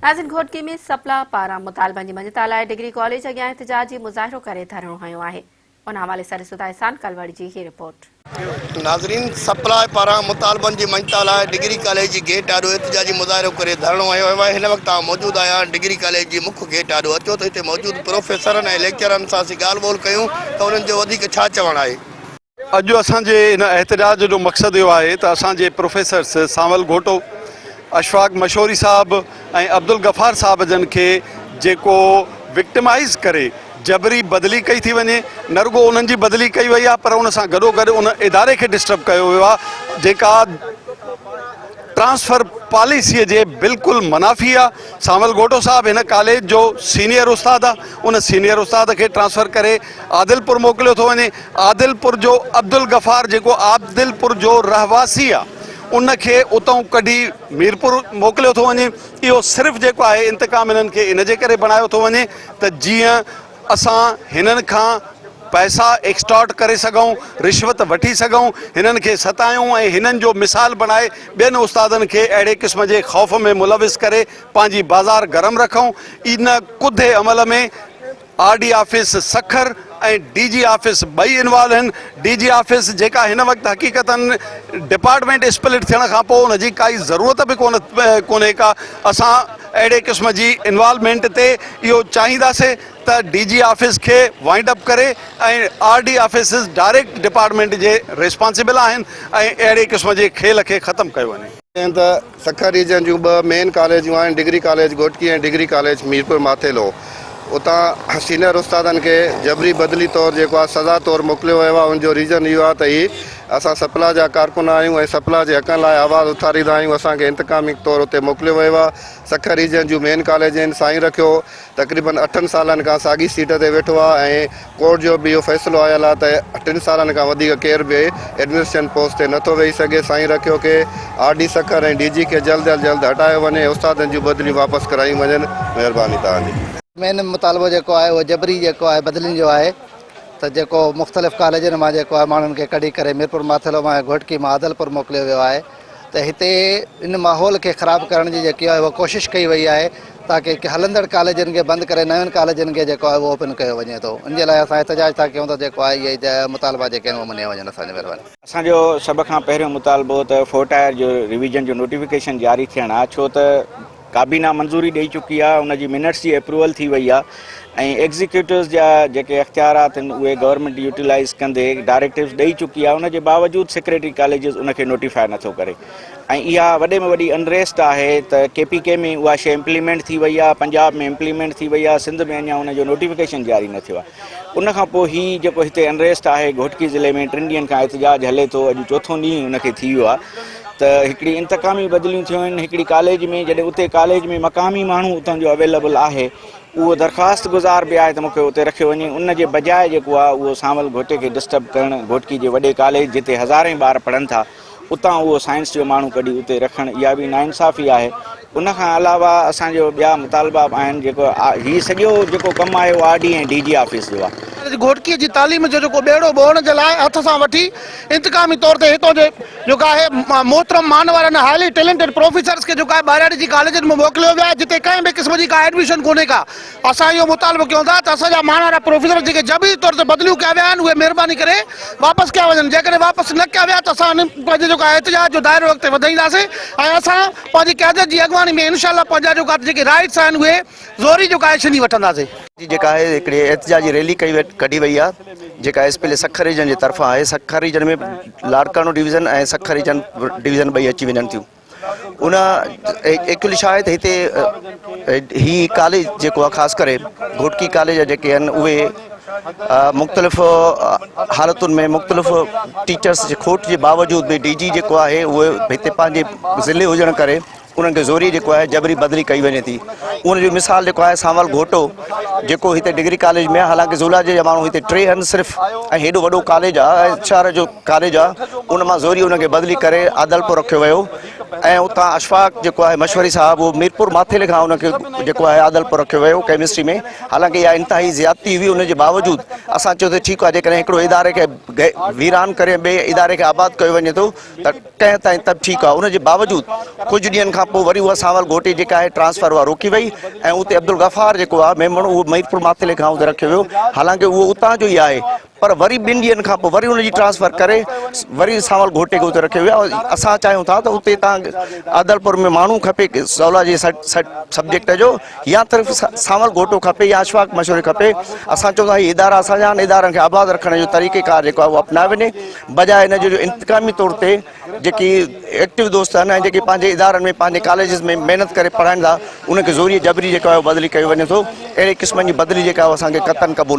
ناظرين گهوٽڪي ۾ سپلا پاران مطالبن جي مڃتا لاء ڊگري ڪاليج اڳيان احتجاجي مظاهرو ڪري ڌرڻو هنيو آهي ان حوالي سان ڏسو ٿا احسان ڪلوڙ جي هي رپورٽ. ناظرين سپلاء پاران مطالبن جي مڃتا لاء ڊگري ڪاليج جي گيٽ آڏو احتجاجي مظاهرو ڪري ڌرڻو هنيو ويو آهي هن وقت آئون موجود آهيان ڊگري ڪاليج جي مک گيٽ آڏو اچو ته هتي موجود پروفيسرن ۽ ليڪچرن سان اسين ڳالهه ٻولهه ڪيون ته انهن جو وڌيڪ ڇا چوڻ آهي. اڄ اسان جي ان احتجاج جو مقصد اهو آهي ته اسان جي پروفيسرس سانول گهوٽو، اشفاق مشوري صاحب ۽ عبدالغفار صاحب جن کي جيڪو وڪٽمائيز ڪري جبري بدلي ڪئي ٿي وڃي نه رڳو انهن جي بدلي ڪئي وئي آهي پر ان سان گڏوگڏ ان اداري کي ڊسٽرب ڪيو ويو آهي جيڪا ٽرانسفر پاليسي جي بلڪل منافي آ سانول گهوٽو صاحب هن ڪاليج جو سينيئر استاد آ ان سينيئر استاد کي ٽرانسفر ڪري عادلپور موڪليو ٿو وڃي عادلپور جو عبدالغفار جيڪو عادلپور جو رهواسي آ ان کي اتئون ڪڍي ميرپور موڪليو ٿو وڃي اهو صرف جيڪو آهي انتقام انهن کي ان جي ڪري بڻايو ٿو وڃي ته جيئن اسان هنن کان پئسا ايڪسٽارٽ ڪري سگهون، رشوت وٺي سگهون، هنن کي ستايون ۽ هنن جو مثال بڻائي ٻين استادن کي اهڙي قسم جي خوف ۾ ملوث ڪري پنهنجي بازار گرم رکون. ان ڪڌي عمل ۾ R D office Sukkur ۽ D G office ٻئي انوالو آهن. ڊي جي آفيس جيڪا هن وقت حقيقتاً ڊپارٽمينٽ اسپلٽ ٿيڻ کان پوء ان جي ڪائي ضرورت به ڪونهي ڪا اسان اهڙي قسم جي انوالومينٽ تي اهو چاهينداسي ته ڊي جي آفيس کي وائنڊ اپ ڪري ۽ R D offices direct department جي ريسپانسبل آهن ۽ اهڙي قسم جي کيل کي ختم ڪيو وڃي. جئين ته سکر ريجن جون ٻه مين ڪاليجون آهن degree college Ghotki ۽ degree college Mirpur Mathelo اتان سينئر استادن کي جبري بدلي طور جيڪو آهي سزا طور موڪليو ويو آهي ان جو ريزن اهو آهي ته هي اسان سپلا جا ڪارڪن آهيون ۽ سپلا جي حقن لاء آواز اٿاريندا آهيون اسان کي انتقامي طور اتي موڪليو ويو آهي سکر ريجن جون مين ڪاليج آهن سائين رکيو تقريبن اٺن سالن کان ساڳي سيٽ تي ويٺو آهي ۽ ڪورٽ جو به اهو فيصلو آيل آهي ته ٽن سالن کان وڌيڪ ڪير به ايڊمنسٽريشن پوسٽ تي نٿو ويهي سگهي سائين رکيو کي آر ڊي سکر ۽ ڊي جي کي جلد از جلد هٽايو وڃي ۽ استادن جون بدليون واپس ڪرايون وڃن مهرباني توهان جي. مين مطالبو جيڪو آهي اهو جبري جيڪو آهي بدلين جو آهي ته جيڪو مختلف ڪاليجن مان جيڪو آهي ماڻهن کي ڪڍي ڪري ميرپور ماٿيلو مان ۽ گهوٽڪي مان عادلپور موڪليو ويو آهي ته هتي ان ماحول کي خراب ڪرڻ جي جيڪي آهي اها ڪوشش ڪئي وئي آهي تاڪه هلندڙ ڪاليجن کي بند ڪري نون ڪاليجن کي جيڪو آهي اهو اوپن ڪيو وڃي ٿو ان جي لاء اسان احتجاج ٿا ڪيون ته جيڪو آهي اهي مطالبا جيڪي آهن اهي مڃيا وڃن اسان جي مهرباني. اسان جو سڀ کان پهريون مطالبو ته فورٽائر جو ريويزن جو نوٽيفڪيشن جاري ٿيڻ آ ڇو ته ڪابينا منظوري ڏئي چڪي آهي ان جي منٽس جي اپروول ٿي وئي آهي ۽ ايگزيڪيوٽوز جا جيڪي اختيارات آهن اهي گورنمينٽ يوٽيلائز ڪندي ڊائريڪٽوز ڏئي چڪي آهي ان جي باوجود سيڪريٽري ڪاليجز ان کي نوٽيفائي نٿو ڪري ۽ اها وڏي ۾ وڏي انريسٽ آهي ته ڪي پي ڪي ۾ اها شيء امپليمينٽ ٿي وئي آهي پنجاب ۾ امپليمينٽ ٿي وئي آهي سنڌ ۾ اڃا ان جو نوٽيفڪيشن جاري نه ٿيو آهي ان کان پوء هي جيڪو هتي انريسٽ آهي گهوٽڪي ضلعي ۾ ٽن ڏينهن کان احتجاج هلي ٿو اڄ چوٿون ڏينهن ان کي ٿي ويو آهي ته هڪڙي انتقامي بدليون ٿيون آهن هڪڙي ڪاليج ۾ جڏهن اتي ڪاليج ۾ مقامي ماڻهو اتان جو اويليبل آهي اهو درخواست گذار به آهي ته مونکي اتي رکيو وڃي ان جي بجاء جيڪو آهي اهو سانول گهوٽي کي ڊسٽرب ڪرڻ گهوٽڪي جي وڏي ڪاليج جتي هزارين ٻار پڙهن ٿا اتان اهو سائنس جو ماڻهو ڪڍي اتي رکڻ اها به ناانصافي آهي ان کان علاوه اسان جو ٻيا مطالبا به آهن جيڪو هي سڄو جيڪو ڪم آهي اهو R D ۽ D G office جو آهي. گهوٽڪي جي تعليم جو جيڪو ٻيڙو ٻوڙڻ جي لاء هٿ سان وٺي انتقامي طور تي هتان جي جيڪو آهي محترم مانوارن هائلي ٽيلنٽيڊ پروفيسرز کي جيڪو آهي ٻهراڙي جي ڪاليجن ۾ موڪليو ويو آهي جتي ڪنهن به قسم جي ڪا ايڊميشن ڪونهي ڪا اسان اهو مطالبو ڪيون ٿا ته اسان جا مانوارا پروفيسر جيڪي جبري طور تي بدليون ڪيا ويا آهن اهي مهرباني ڪري واپس ڪيا وڃن جيڪڏهن واپس نه ڪيا ويا ته اسان پنهنجو جيڪو آهي احتجاج جو دائرو اڳتي وڌائينداسين ۽ اسان پنهنجي قيادت جي اڳواڻي ۾ انشاء الله پنهنجا جيڪا جيڪي رائيٽس آهن اهي زوري جيڪو آهي ڇني وٺنداسين. جي جيڪا آهي هڪڙي احتجاجي ريلي ڪئي وئي ڪڍي وئي آهي جيڪا S P L Sukkur region جي طرفان آهي Sukkur region ۾ Larkana division ۽ Sukkur region division ٻئي اچي وڃن ٿيون ان ايڪچولي ڇا آهي ته هتي هي ڪاليج جيڪو آهي خاص ڪري گهوٽڪي ڪاليج جا جيڪي آهن اهي مختلف حالتن ۾ مختلف ٽيچرس جي کوٽ جي باوجود به ڊي جي جيڪو آهي اهو هتي پنهنجي ضلعي هجڻ ڪري انهن کي زوري جيڪو آهي جبري بدلي ڪئي وڃي ٿي ان جو مثال جيڪو آهي سانول گهوٽو جيڪو هتي ڊگري ڪاليج ۾ حالانڪه زولاجي جا ماڻهو هتي ٽي آهن صرف ۽ هيڏو وڏو ڪاليج آهي ۽ شهر جو ڪاليج آهي ان مان زوري انهن کي بدلي ڪري عادلپور رکيو ويو ۽ اتان اشفاق جيڪو آهي مشوري صاحب اهو ميرپور ماٿيلي کان ان کي جيڪو آهي عادلپور رکيو ويو ڪيمسٽري ۾ حالانڪه اها انتهائي زيادتي هئي ان جي باوجود اسان چيو ته ٺيڪ آهي جيڪڏهن هڪڙو اداري کي ويران ڪري ٻئي اداري کي آباد ڪيو وڃي ٿو ته ڪنهن تائين ته به ٺيڪ آهي ان جي باوجود ڪجهه ڏينهن کان پوء وري اها سانول گهوٽي جيڪا آهي ٽرانسفر اها روڪي وئي ۽ اتي عبدالغفار جيڪو آهي ميمڻ اهو ميرپور ماٿيلي کان اتي رکيو ويو حالانڪه اهو اتان جو ئي آهي پر وري ٻن ڏينهن کان پوء وري ان جي ٽرانسفر ڪري وري سانول گهوٽي کي اتي رکيو ويو آهي اسان چاهيون ٿا ته اتي تان عادلپور ۾ ماڻهو کپي زولاجي سبجيڪٽ جو يا صرف سانول گهوٽو کپي يا اشفاق مشوري کپي اسان چئون ٿا هي ادارا اسان جا آهن ادارن کي آباد رکڻ جو طريقي ڪار جيڪو آهي اهو اپنايو وڃي بجاء ان جو انتقامي طور تي جيڪي ايڪٽو دوست آهن ۽ جيڪي پنهنجي ادارن ۾ پنهنجي ڪاليجز ۾ محنت ڪري پڙهائين ٿا انهن کي زوري جبري جيڪو آهي بدلي ڪيو وڃي ٿو اهڙي قسم جي بدلي جيڪا آهي اسان کي قطعن قبول.